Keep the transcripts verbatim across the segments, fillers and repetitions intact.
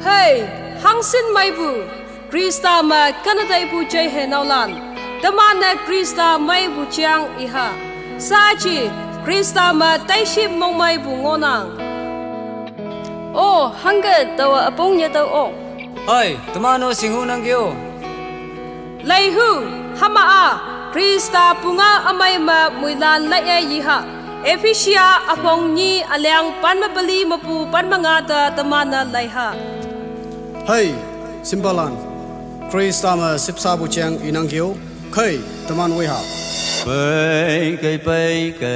Hei, hangsin meipu, Khrista me kanateipu jeihe naolan, teman-e Khrista meipu jeng iha. Saji, Khrista me teishim mongmeipu ngohnang. O, hangke taowa üpong yetüo ok. Hei, teman-o shinghunangki-o. Leihu, hüma-a, Khrista pungao ümei me moilan laiye yiha. Ephesia üpong nyi üleng pen me peli mepu pen me nga te teman-e leiha. Hei, shimpalan, Khrista me shüpshepu jeng inangki-o, khei, teman woiha. Peikei, peikei.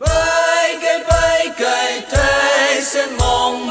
Peikei, peikei, teishin mong